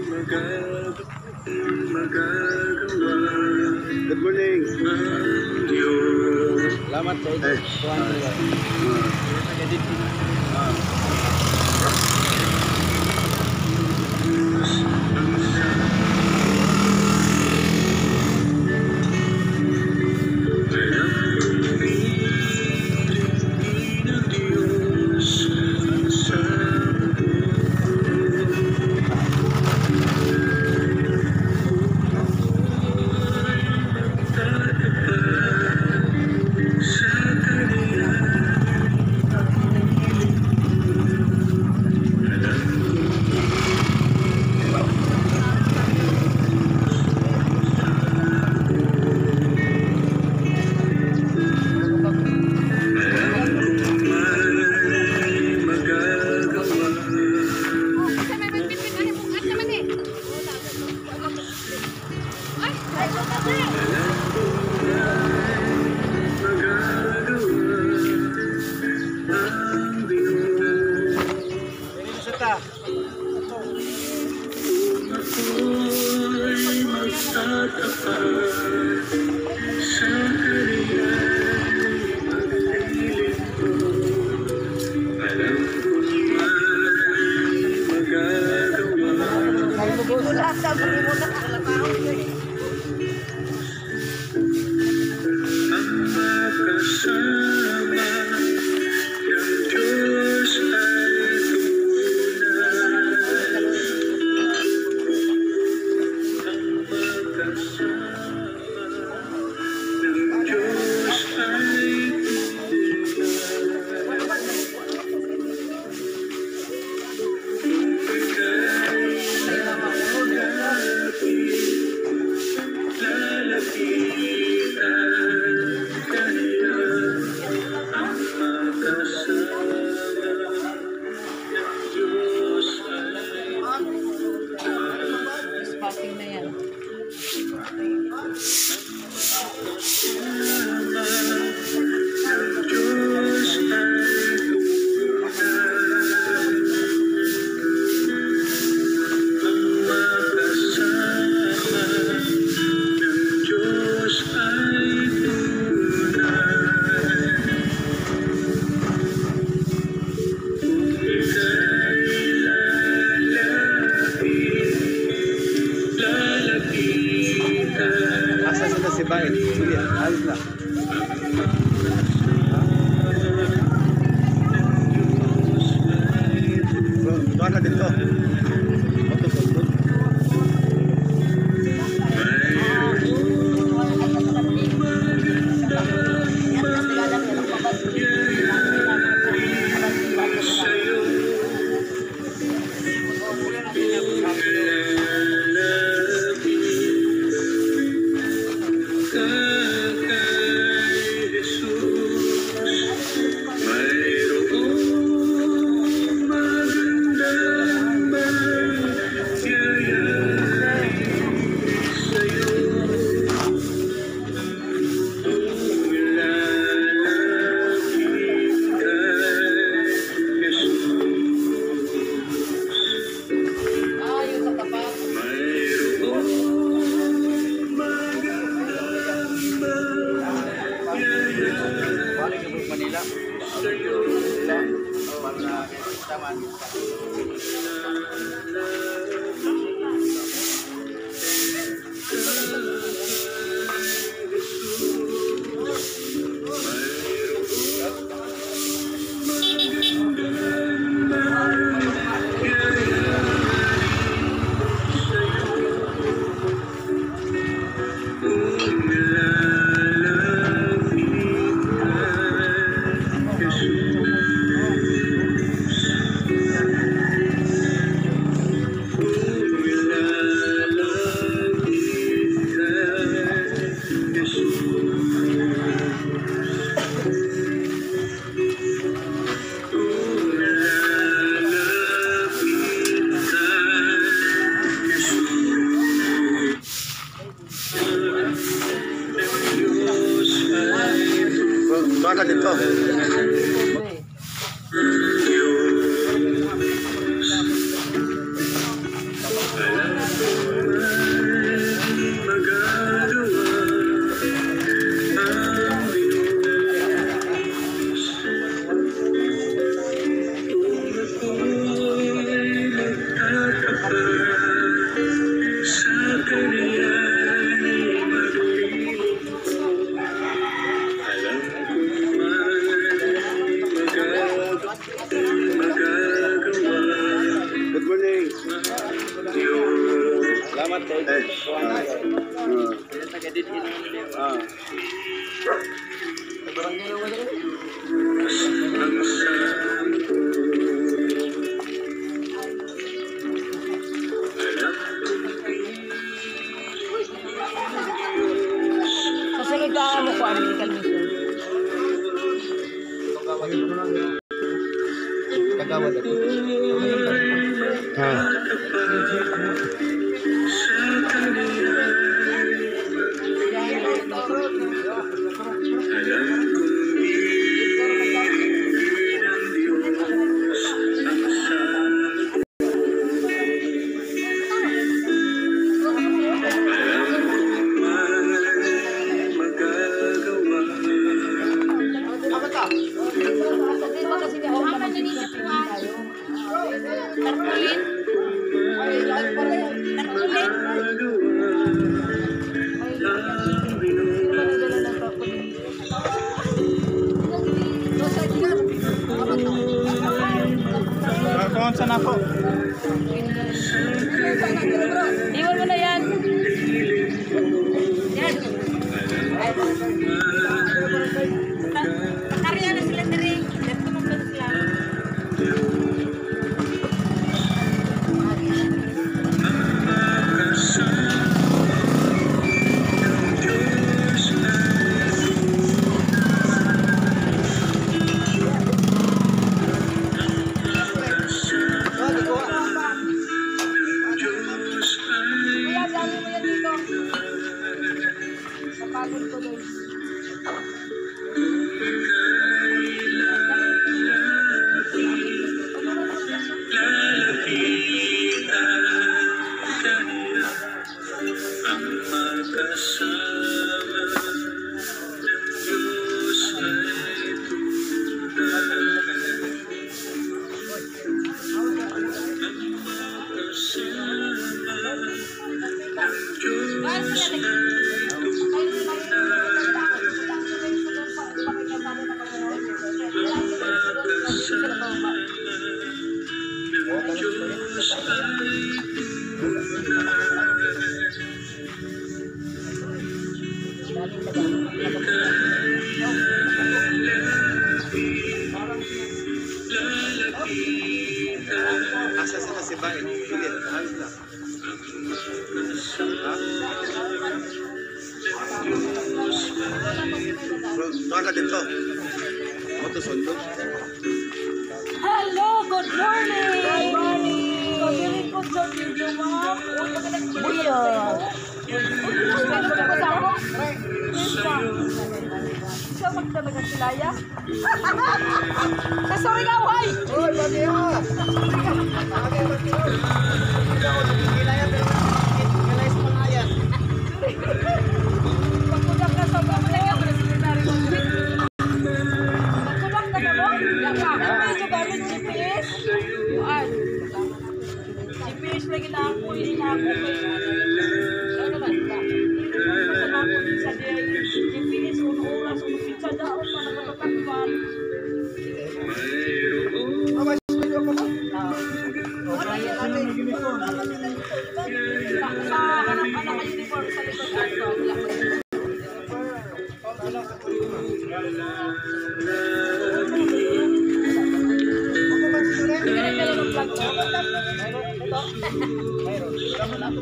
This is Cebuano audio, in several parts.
Good morning. Salamat sa inyo. Eh. Tuwan nila. Kasi may bitbit na himukat naman eh. Ay, ay, kasi. Spotting na yan. Asa sila si Bae? Sige, alis na. Bro, tuwan na dito. Oto, oto. Ah, yun sa tapat. Balik ka Manila. Para taman. Good morning. Salamat kay. Eh. Sasunod ka mo ko ang medical mission. Kagawad ako. Ha. Tarpaulin? Tarpaulin? Kung saan ako? Iwan mo na yan. Yan. Pakarya na sila diri. Dito mo sila. Kuya, dali mo yan dito. Napagod ko doon. Asa sila si Bae? Pilit. Ayos lang. Ha? Bro, ka dito. Ako to sundo. Hello, good morning. Good morning. Pabilin ko sa video, ma'am. Buya. Siya magtalaga silaya. Sa Surigao, hay! Oy, pati ha! Pagkudak na sa Pagkudak na ka mo? Medyo gamit GPS. Yuan. GPS lagi na ako, hindi na ako. Ano naman? Sa ako sa GPS, uno oras, uno pizza daon, mga nakatatakpan. Sa harap ka naka-uniform sa likod ato.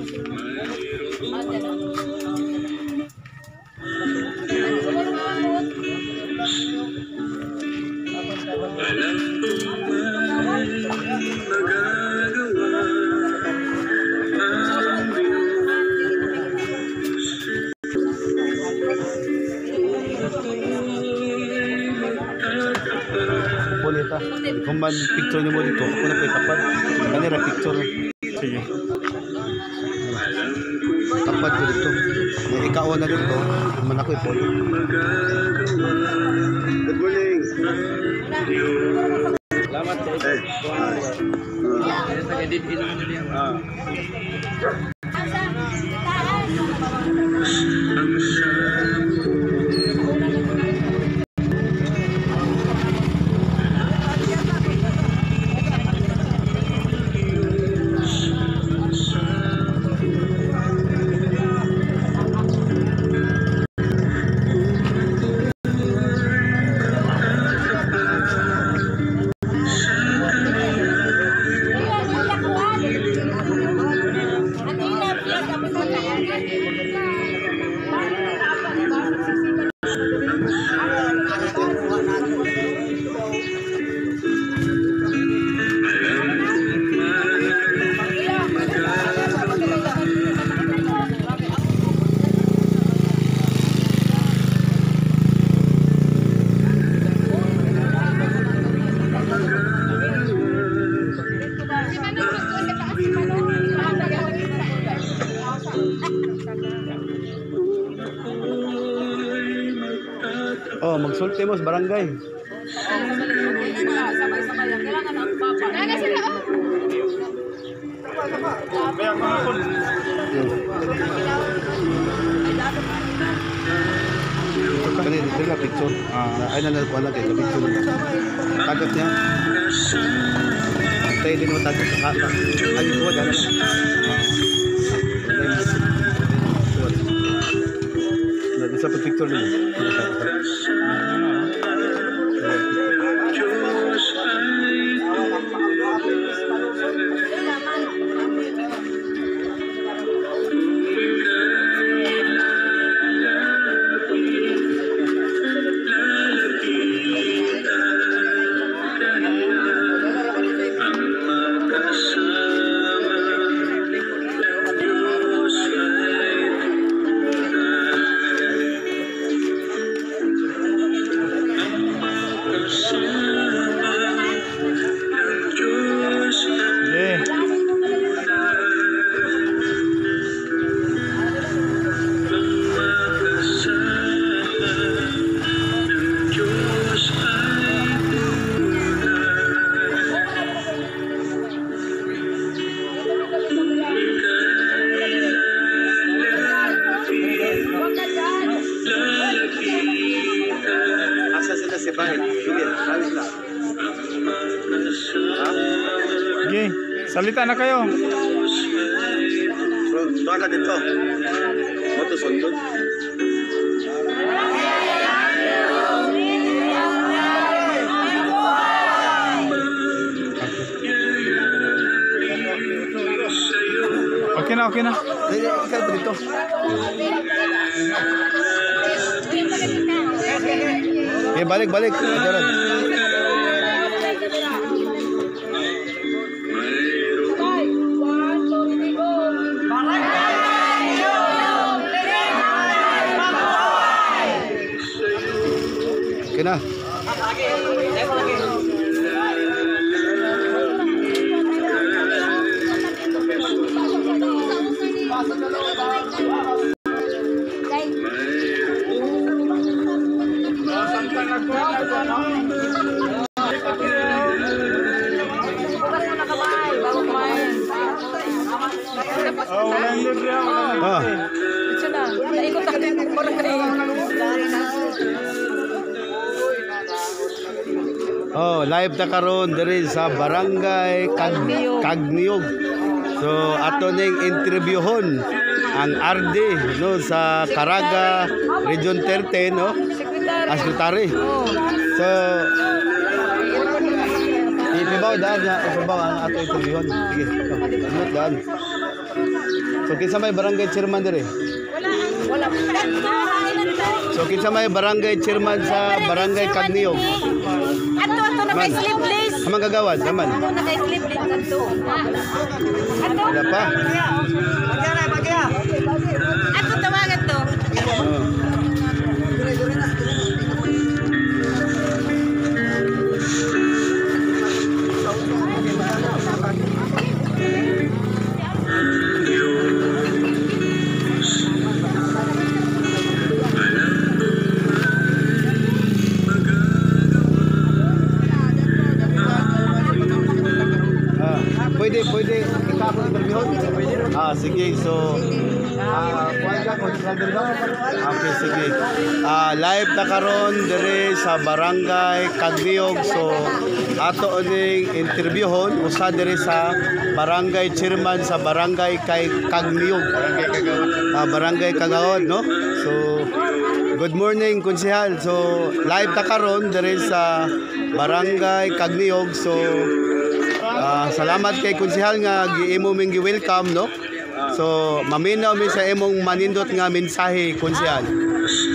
Punita. Kung man picture ni mo dito, ako na pa itapad. Kanira picture. Sige. Tapad ko dito. May ikaw na dito, man ako ipolo. Good morning. Salamat sa Eh. Ah. Si Manong gusto sa taas, si Manong. Oh, magsulti mo sa barangay. Sabay-sabay lang. Kailangan ang papa. Nana sila, oh. Kani dito nga picture. Ah, ay na na lang kay picture. Tagat niya. Tayo din mo tagat sa kata. Ay ko dala. Na isa pa picture nimo. Yeah. Asa sila si Bangit? Julian, Bangit na. Okay. Salita na kayo. So, tuwa ka dito. Moto sundot. Okay na, okay na. Dili, ikaw pa dito. Eh, balik, balik. Ajaran. Sabay. 1, 2, 3, go. Okay na. Bukas mo na kamay bago kumain. Oh, walang libre ah, walang libre. Ah. Ito na. Naikot na din ng barangay. Oh, live ta karon diri sa Barangay Cagniog. So ato ning interviewhon ang RD no sa Caraga Region 13, no? Secretary. Ah, secretary. Oh. So ipibaw daan na ipibaw ang ato interviewhon. Sige. Oh, ingat daan. So kinsa may barangay chairman diri? Wala. So kinsa may barangay chairman sa Barangay Cagniog? Ato, ato, naka-sleeveless. Amang gagawad, naman. Ato, naka-sleeveless. Ato. Ato, Wala pa. ato, tawagan to. Oh. interviewon? Sige. So, kuwan ka, konsehal diri ba? Okay, sige. Live na karon diri sa Barangay Cagniog. So, ato ning interviewon usa diri sa barangay chairman sa Barangay kay Cagniog. Barangay Kagawad. Barangay Kagawad, no? So, good morning, konsehal. So, live ta karon diri sa Barangay Cagniog. So, salamat kay konsehal nga giimo ming gi-welcome, no? So, maminaw mi sa imong manindot nga mensahe, konsehal.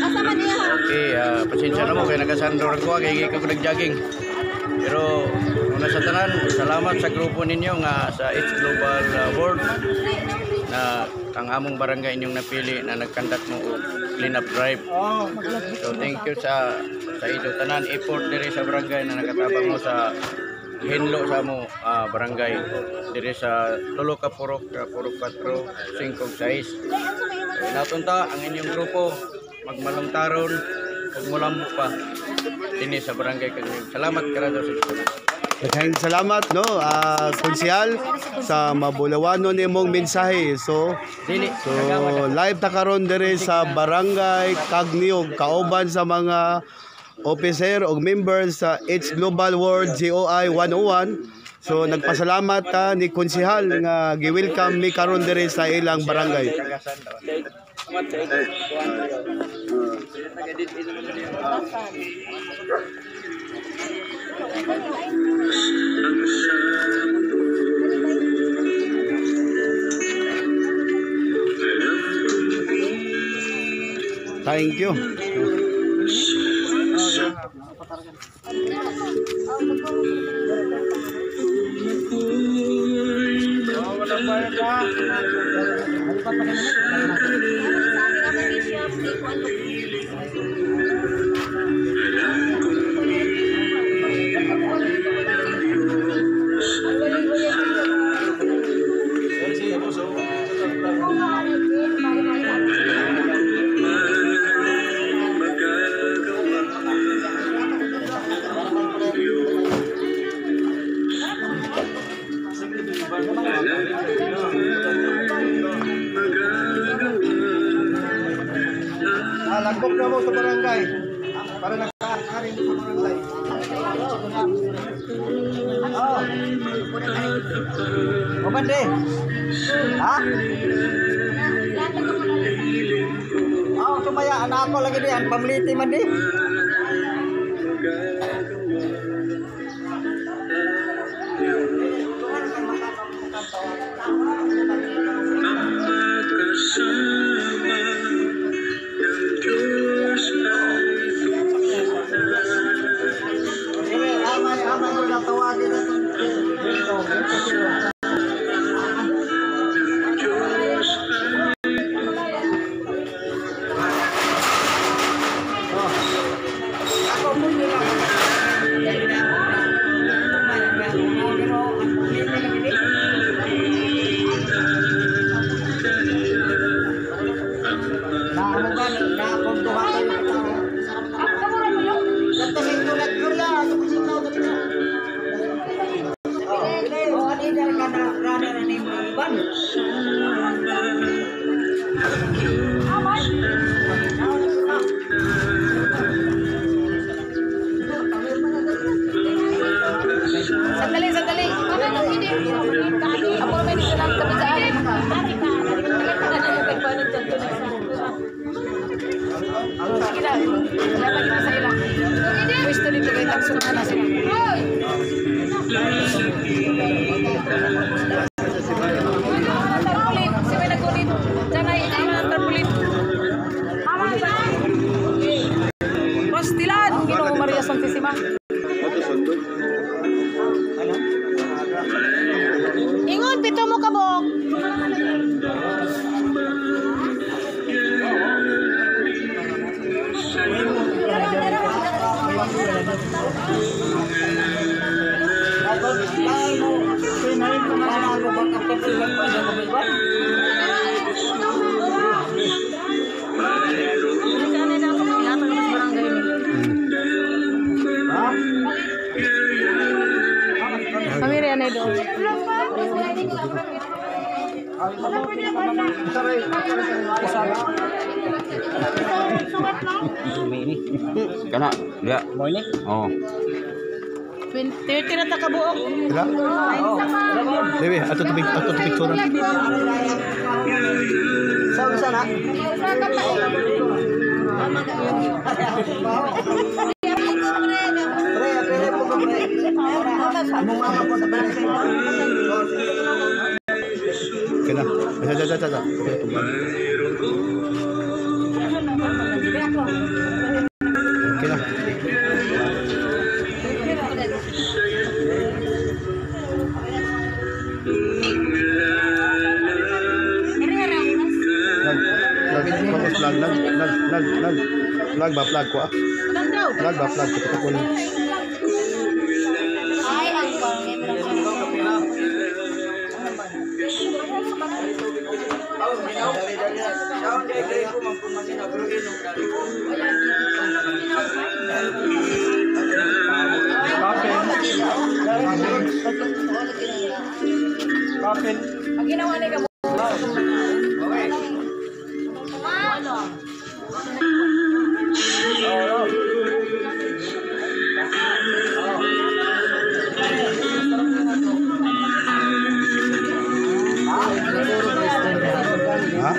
Asa man niya? Okay, pasensya na mo kay nakasandor ko kay gikan ko nag-jogging. Pero una sa tanan, salamat sa grupo ninyo nga sa It's Global World na ang among barangay inyong napili na nagkandak mo og clean up drive. So thank you sa inyo tanan effort diri sa barangay na nakatabang mo sa hinlo sa amo barangay diri sa tulo ka purok, purok 4, 5 ug 6. So, inaton ta ang inyong grupo magmalungtaron ug mulambo pa dinhi sa barangay Cagniog. Salamat karado sa tanan. Daghang salamat, no, konsehal sa mabulawano nimong mensahe. So, Dili so live ta karon diri sa Barangay Cagniog kauban sa mga officer o members sa H Global World GOI 101. So nagpasalamat ta ni konsehal nga gi-welcome mi karon diri sa ilang barangay. Thank you. Lagkop na mo sa barangay. Para nagkaaring sa barangay. Oh. Kumande. Ha? Oh, sumaya anak ako lagi diyan, pamliti man di. Amay ko na tawagin na itong. Kana, ya. Oh. 30 na ta kabuok. Pila? Debe, ato to ato to picture. Sa usa na? Pre, pre, po ko pre. Imong mama po sa pre. Okay na. Ja, ja, ja, ja, ja. Okay na. Nag, nag, nag, nag, nag, flag ba flag ko ah? Flag ba flag ko ko. Ay, ang Kapin. Ang ginawa ni ka Ha?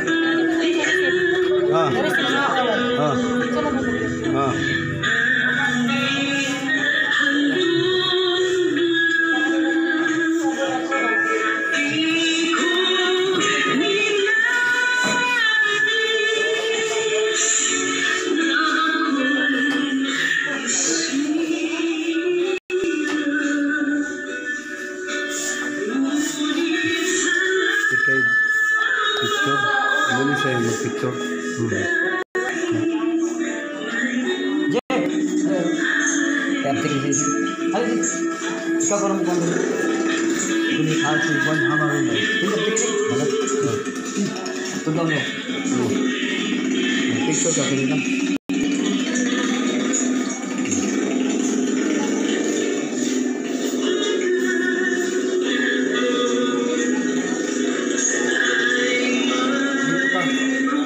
Ah. Ah. Ah. Ikay picture. Muli siya yung mag-picture. Ikaw ko naman kung Tudong mo. Picture ka kanina. Dito ka.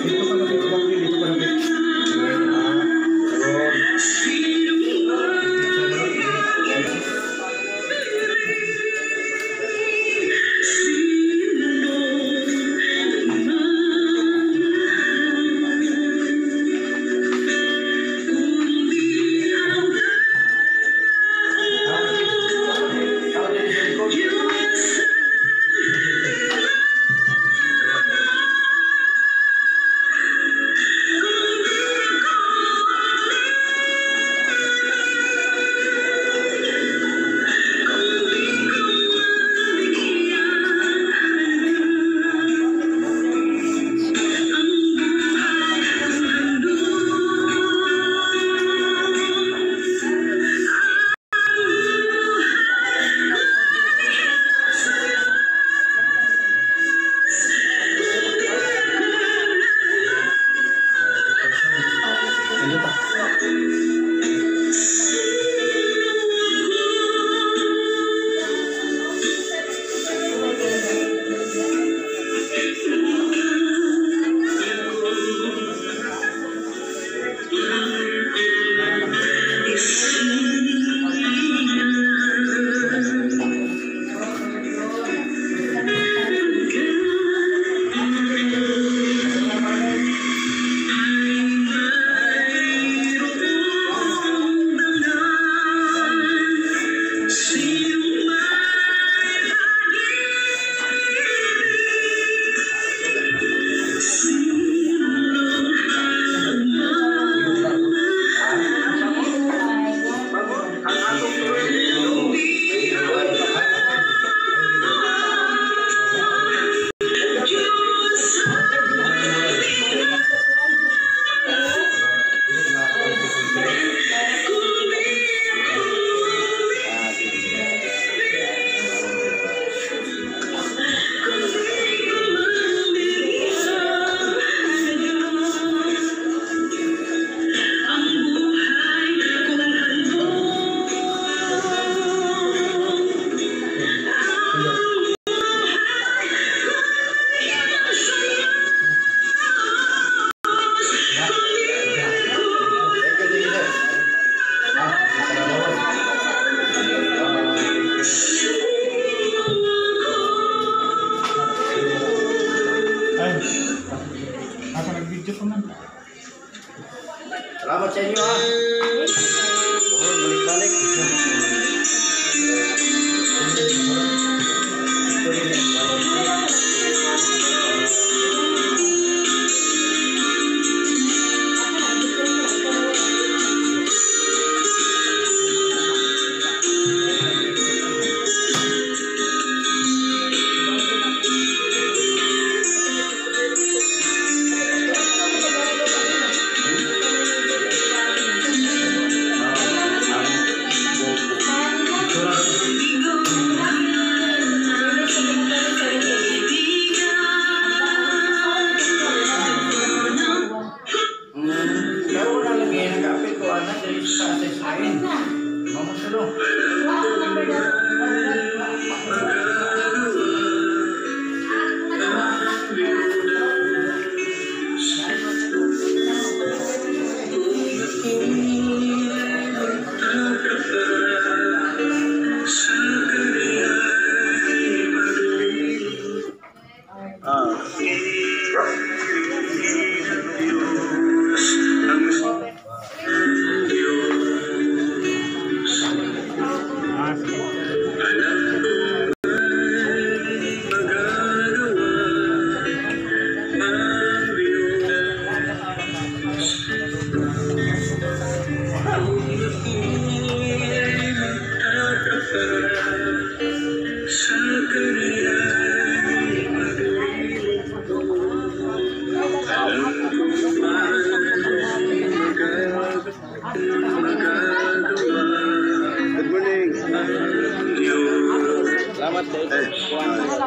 Dito ka lapit. Dito ka lapit. Salamat sa inyo ha. Pohon balik-balik. Ito rin eh. Pero wala lagi nag-apil ko ana diri sa Israel. Mamusulo. Good morning. Salamat sa